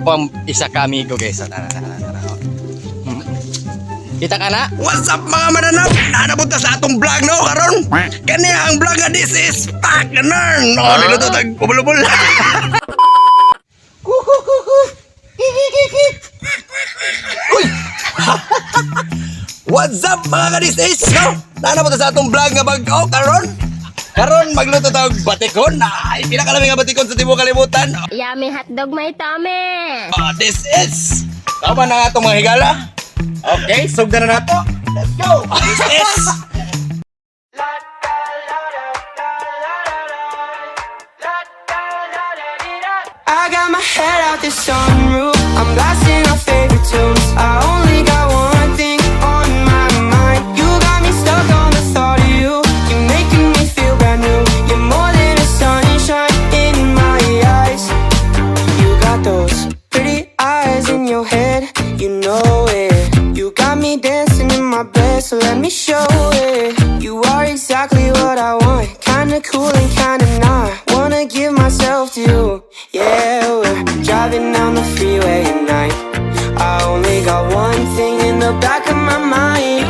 Ako ang isa ka amigo, guys. Tara, tara, tara. Oh. Kita ka na? What's up, mga mananap? Naanabot ta sa atong vlog, no, karon. Kani ang vlog nga this is Pack Nern. No, niluto tag ubulubul. Kuku kuku. Kiki. Uy. What's up, mga ka-this is, no? Naanabot ta sa atong vlog nga bag-o karon. Karon magluto tag batikon. Ay, pinakalami nga batikon sa tibuok kalibutan. Yummy hotdog my tummy. Ah, this is. Tama na nga itong mga higala. Okay, sugdan na nato. Let's go. This is I got my head out the sunroof. I'm blasting our favorite tunes. I only got one thing on my mind. You got me stuck on the thought of you. You're making me feel brand new. You're more than a sunshine in my eyes. You got those pretty eyes in your head. You know it. You got me dancing in my bed, so let me show it. You are exactly what I want. Kinda cool and kinda not. Wanna give myself to you. Yeah, we're driving down the freeway at night. I only got one thing in the back of my mind.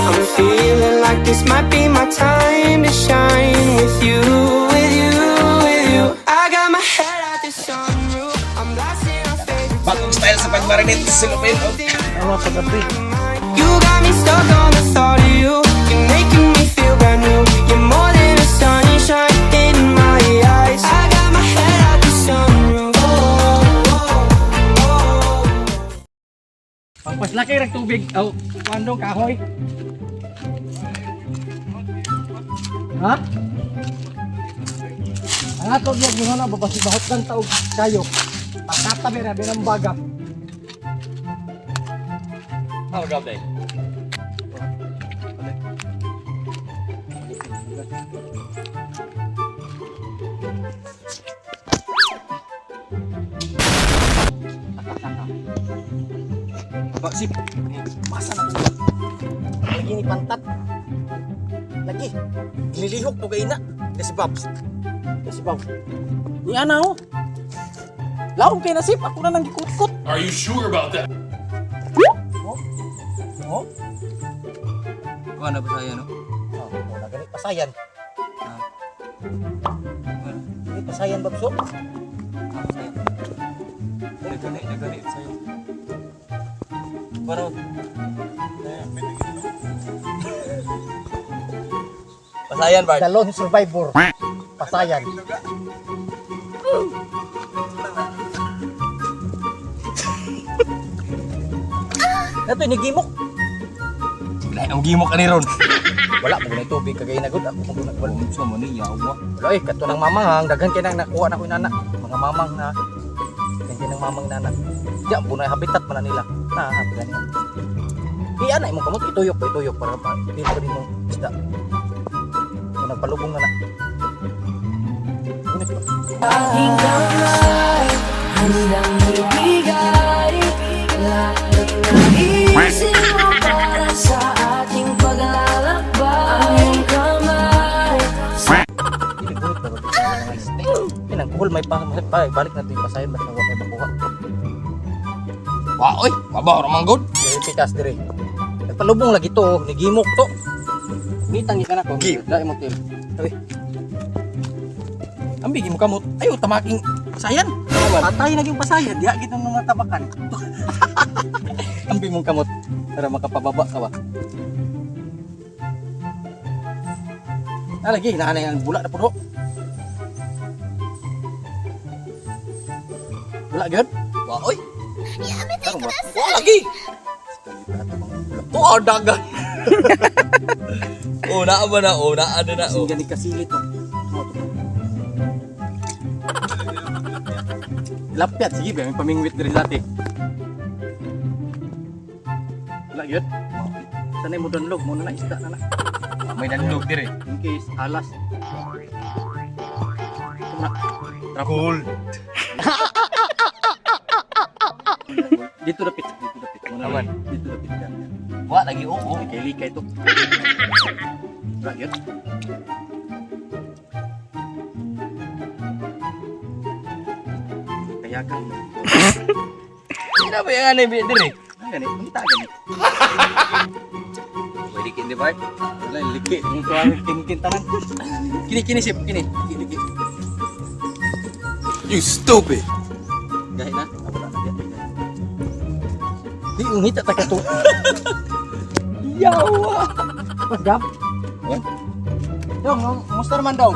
I'm feeling like this might be my time to shine with you, with you, with you. I got my head out the sunroof. I'm blasting our favorite Bagong style sa pagmarinate sa Silupin. Oh. Ano pagabi? You got me stuck on the thought of you. You're making me feel brand new. You're more than a sunshine in my eyes. I got my head out the sunroof. Oh. Pangpaslaki rag tubig. Oh, kuandong kahoy. Ha? Ang ato diya gihon na babasi bahot lang taog kayo. Pakata bira birang baga. Oh, grabe. Ba si masa na to. Lagi ni pantat. Lagi. Gililihok to kay na. Di si Babs. Di si Babs. Ni ana oh. Laom kay nasip ako na nang gikutkot. Are you sure about that? Oh. Oh. Kuha na ba sa'yo, no? Oh, wala gani pasayan. Hindi pasayan, Babso. Nagani, nagani sa'yo. Parang... Pasayan, Bart. The lone survivor. Pasayan. Nato ni gimok. Lahi ang gimok ani ron. Wala mo gunay tubig kagay na gud ako mo gunay wala. Unsa man ni yawa. Wala eh kato ng mamang daghan kay nang nakuha na ko inana. Mga mamang na daghan kay nang mamang nana. Diya bunay habitat man na nila. Na habitat nila. Iya na imong kamot ituyok pa ituyok para pa dili pa mo isda. Kung nagpalubong na na. Ngunit ba? Aking kamay, handang ibigay lahat ng naiisip mo para sa ating paglalakbay. Ang iyong kamay. Dili gunit ba ba mga isda? Pinang kuhol may pa, pa balik na to yung pasayon basta wa kay makuha. Wa oy, wabaw ra man gud. Dili pikas dire. Nagpalubong lagi to, nigimok to. Ngitang ka na ko. Gi. Dai mo til. Sabi. Ang bigi mo kamot. Ayo tamaking pasayan. Patay na yung pasayan. Diha gid nang mga tabakan. Ambi mong kamot para makapababa ka ba. Ah, lagi naanay ang bula na puno. Bula gyud? Wa oy. Karon ba? Wa lagi. Tuwa dagan. Oh, naa ba na? Oh, naa na na. Oh. Singgan ni kasili to. Lapyat sige ba may pamingwit diri dati. Wala gyud. Sanay mo danlog mo na na isda na na. May danlog dire. In case alas. Ito na. Trap. Cool. Dito dapit, dito dapit. Mo na Aman. Dito dapit ka. Wa lagi oo. Likay likay to. Wala gyud. Kaya kang Sino ba yung anay dire? Ay, gani, mangita gani. Pwede kini Bart. Wala liki ang tuwang kinkin tanan. Kini kini sip kini. Kini kini. You stupid. Gahi na. Wala na diya. Di ungita ta ka to. Yawa. Gab. Dong, musta naman dong?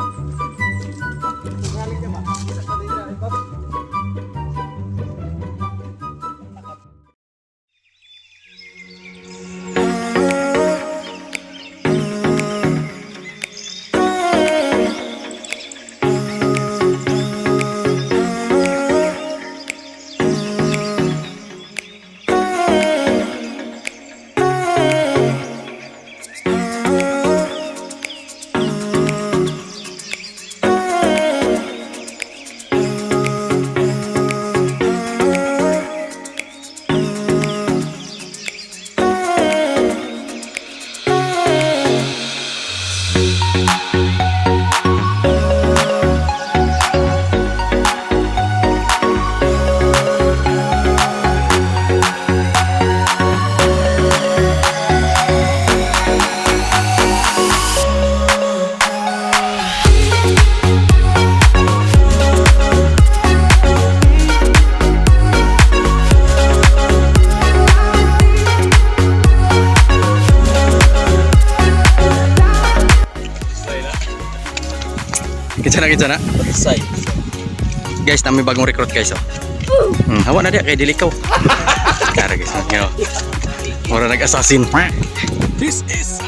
Kinsa na, kinsa na? Say. Guys, nami bagong recruit guys oh. Hawa na diya kay dili kaw. Kara guys, yo. Mura nag-assassin. This is